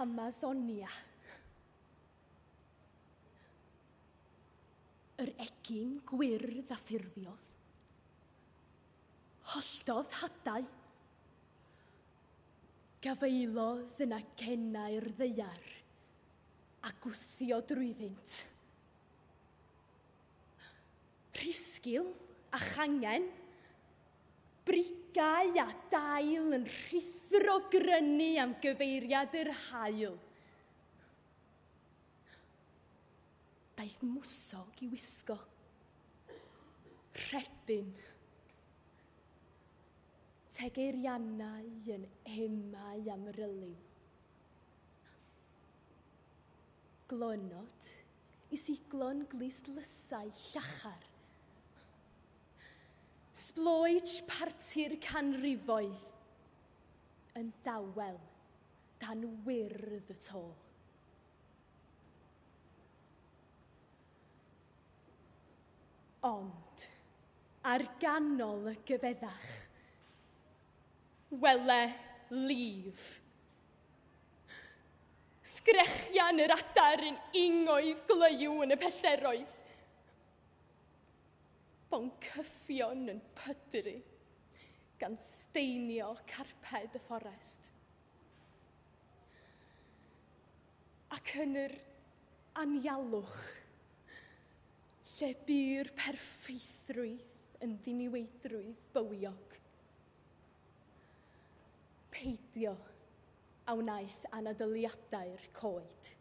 Hamazonia. Yr egin gwyrdd a ffurfiodd. Holltodd hadau. Gafaelodd yn acennau'r ddaear a gwthio drwyddynt. Rhisgil a changen, brigau a dail yn rhuthro grynu am gyfeiriad yr haul. Daeth mwsog i wisgo. Rhedyn. Tegeirianau yn emau amryliw. Glonod i siglo'n glust-lysau llachar. Sbloets parti'r canrifoedd yn dawel dan wyrdd y to. Ond ar ganol y gyfeddach, wele lif. Sgrechian yr adar yn ingoedd gloyw yn y pellteroedd. Boncyffion yn pydru gan steinio carped y fforest. Ac yn yr anialwch, lle bu'r perffeithrwydd yn ddiniweidrwydd bywiog, peidio a wnaeth anadyliadau'r coed.